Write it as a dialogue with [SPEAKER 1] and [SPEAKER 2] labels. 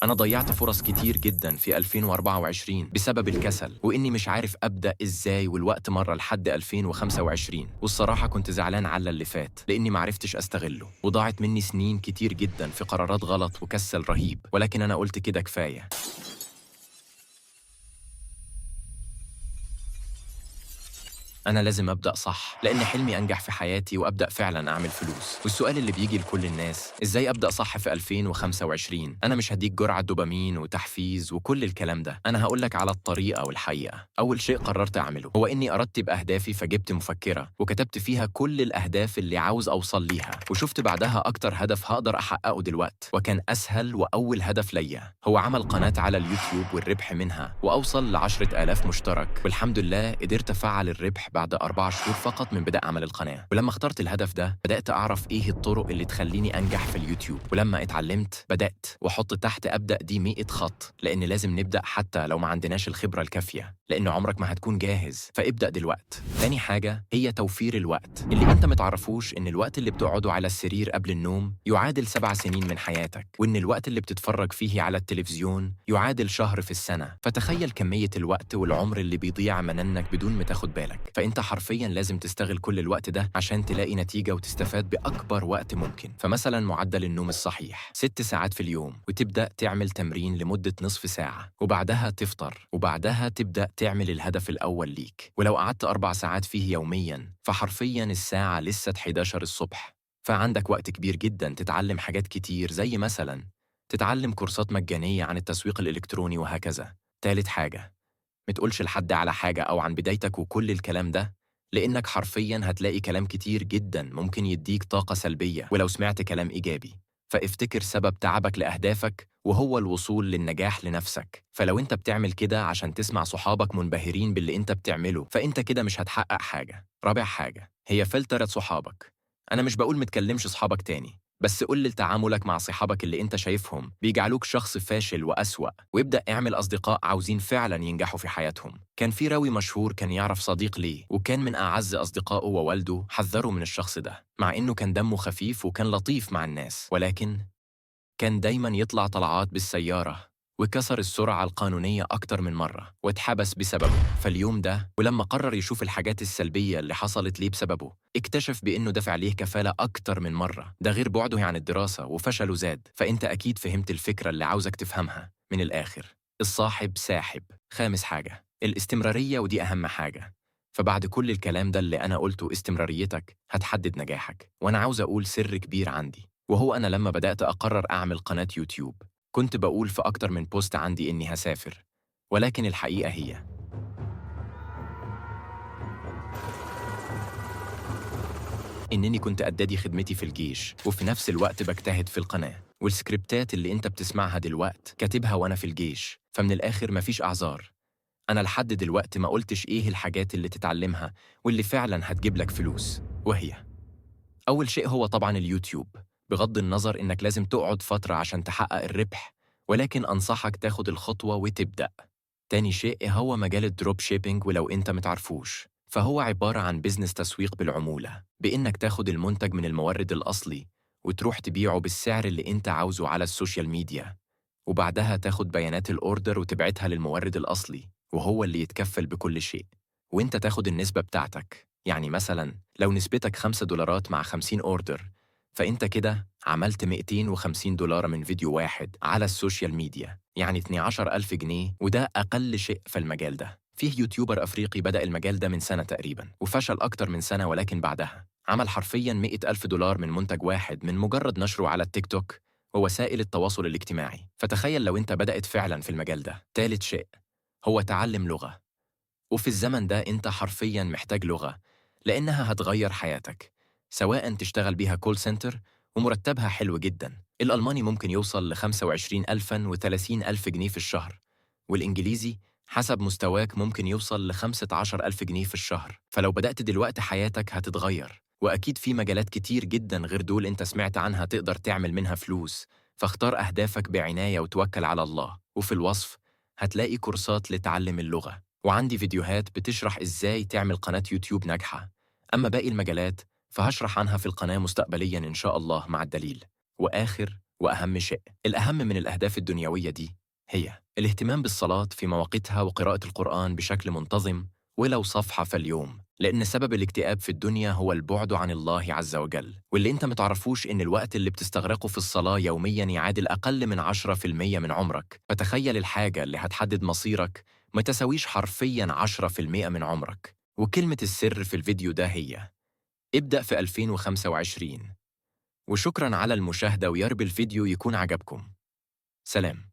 [SPEAKER 1] أنا ضيعت فرص كتير جدا في 2024 بسبب الكسل وإني مش عارف أبدأ إزاي، والوقت مرة لحد 2025، والصراحة كنت زعلان على اللي فات لأني معرفتش أستغله، وضاعت مني سنين كتير جدا في قرارات غلط وكسل رهيب. ولكن أنا قلت كده كفاية. أنا لازم أبدأ صح، لأن حلمي أنجح في حياتي وأبدأ فعلاً أعمل فلوس. والسؤال اللي بيجي لكل الناس، إزاي أبدأ صح في 2025؟ أنا مش هديك جرعة دوبامين وتحفيز وكل الكلام ده، أنا هقولك على الطريقة والحقيقة. أول شيء قررت أعمله هو إني أرتب أهدافي، فجبت مفكرة وكتبت فيها كل الأهداف اللي عاوز أوصل ليها، وشفت بعدها أكتر هدف هقدر أحققه دلوقت، وكان أسهل وأول هدف ليا هو عمل قناة على اليوتيوب والربح منها، وأوصل ل10,000 مشترك، والحمد لله قدرت أفعل الربح بعد 4 شهور فقط من بدء عمل القناة. ولما اخترت الهدف ده بدأت أعرف إيه الطرق اللي تخليني أنجح في اليوتيوب، ولما اتعلمت بدأت وأحط تحت أبدأ دي 100 خط، لأن لازم نبدأ حتى لو ما عندناش الخبرة الكافية، لأن عمرك ما هتكون جاهز، فابدأ دلوقت. تاني حاجة هي توفير الوقت. اللي أنت متعرفوش إن الوقت اللي بتقعده على السرير قبل النوم يعادل 7 سنين من حياتك، وإن الوقت اللي بتتفرج فيه على التلفزيون يعادل شهر في السنة. فتخيل كمية الوقت والعمر اللي بيضيع منك بدون ما تاخد بالك. فأنت حرفياً لازم تستغل كل الوقت ده عشان تلاقي نتيجة وتستفاد بأكبر وقت ممكن. فمثلاً معدل النوم الصحيح 6 ساعات في اليوم، وتبدأ تعمل تمرين لمدة نصف ساعة، وبعدها تفطر، وبعدها تبدأ تعمل الهدف الأول ليك. ولو قعدت 4 ساعات فيه يومياً، فحرفياً الساعة لسه 11 الصبح، فعندك وقت كبير جداً تتعلم حاجات كتير، زي مثلاً تتعلم كورسات مجانية عن التسويق الإلكتروني وهكذا. تالت حاجة، متقولش لحد على حاجة أو عن بدايتك وكل الكلام ده، لأنك حرفياً هتلاقي كلام كتير جداً ممكن يديك طاقة سلبية ولو سمعت كلام إيجابي. فافتكر سبب تعبك لأهدافك وهو الوصول للنجاح لنفسك. فلو انت بتعمل كده عشان تسمع صحابك منبهرين باللي انت بتعمله، فانت كده مش هتحقق حاجة. رابع حاجة هي فلترة صحابك. أنا مش بقول متكلمش صحابك تاني، بس قلل تعاملك مع صحابك اللي انت شايفهم بيجعلوك شخص فاشل وأسوأ، وابدأ اعمل أصدقاء عاوزين فعلا ينجحوا في حياتهم. كان في راوي مشهور كان يعرف صديق ليه، وكان من أعز أصدقائه، ووالده حذره من الشخص ده، مع إنه كان دمه خفيف وكان لطيف مع الناس، ولكن كان دايما يطلع طلعات بالسيارة وكسر السرعة القانونية أكتر من مرة واتحبس بسببه. فاليوم ده ولما قرر يشوف الحاجات السلبية اللي حصلت ليه بسببه، اكتشف بأنه دفع ليه كفالة أكتر من مرة، ده غير بعده عن الدراسة وفشله زاد. فأنت أكيد فهمت الفكرة اللي عاوزك تفهمها. من الآخر، الصاحب ساحب. خامس حاجة الاستمرارية، ودي أهم حاجة. فبعد كل الكلام ده اللي أنا قلته، استمراريتك هتحدد نجاحك. وأنا عاوز أقول سر كبير عندي، وهو أنا لما بدأت أقرر أعمل قناة يوتيوب كنت بقول في أكتر من بوست عندي إني هسافر، ولكن الحقيقة هي إنني كنت أدي خدمتي في الجيش، وفي نفس الوقت بجتهد في القناة، والسكريبتات اللي أنت بتسمعها دلوقت كاتبها وأنا في الجيش. فمن الآخر مفيش أعذار. أنا لحد دلوقت ما قلتش إيه الحاجات اللي تتعلمها واللي فعلاً هتجيب لك فلوس، وهي أول شيء هو طبعاً اليوتيوب. بغض النظر إنك لازم تقعد فترة عشان تحقق الربح، ولكن أنصحك تاخد الخطوة وتبدأ. تاني شيء هو مجال ال drop shipping، ولو أنت متعرفوش فهو عبارة عن business تسويق بالعمولة، بإنك تاخد المنتج من المورد الأصلي وتروح تبيعه بالسعر اللي أنت عاوزه على ال social media، وبعدها تاخد بيانات ال order وتبعتها للمورد الأصلي، وهو اللي يتكفل بكل شيء، وأنت تاخد النسبة بتاعتك. يعني مثلاً لو نسبتك $5 مع 50 order، فأنت كده عملت $250 من فيديو واحد على ال social media، يعني 12,000 جنيه، وده أقل شيء في المجال ده. فيه YouTuber أفريقي بدأ المجال ده من سنة تقريباً، وفشل أكتر من سنة، ولكن بعدها عمل حرفياً $100,000 من منتج واحد من مجرد نشره على التيك توك ووسائل التواصل الاجتماعي. فتخيل لو أنت بدأت فعلاً في المجال ده. تالت شيء هو تعلم لغة، وفي الزمن ده أنت حرفياً محتاج لغة، لأنها هتغير حياتك، سواء تشتغل بيها call center ومرتبها حلو جدا. الألماني ممكن يوصل ل 25,000 و 30,000 جنيه في الشهر، والإنجليزي حسب مستواك ممكن يوصل ل 15,000 جنيه في الشهر. فلو بدأت دلوقتي حياتك هتتغير، وأكيد في مجالات كتير جدا غير دول أنت سمعت عنها تقدر تعمل منها فلوس. فاختار أهدافك بعناية وتوكل على الله. وفي الوصف هتلاقي كورسات لتعلم اللغة، وعندي فيديوهات بتشرح إزاي تعمل قناة يوتيوب ناجحة. أما باقي المجالات فهشرح عنها في القناة مستقبلياً إن شاء الله مع الدليل. وآخر وأهم شيء، الأهم من الأهداف الدنيوية دي، هي الاهتمام بالصلاة في مواقيتها وقراءة القرآن بشكل منتظم ولو صفحة في اليوم، لأن سبب الاكتئاب في الدنيا هو البعد عن الله عز وجل. واللي انت متعرفوش إن الوقت اللي بتستغرقه في الصلاة يومياً يعادل أقل من 10% من عمرك، فتخيل الحاجة اللي هتحدد مصيرك ما تساويش حرفياً 10% من عمرك. وكلمة السر في الفيديو ده هي ابدأ في 2025. وشكراً على المشاهدة، ويارب الفيديو يكون عجبكم. سلام.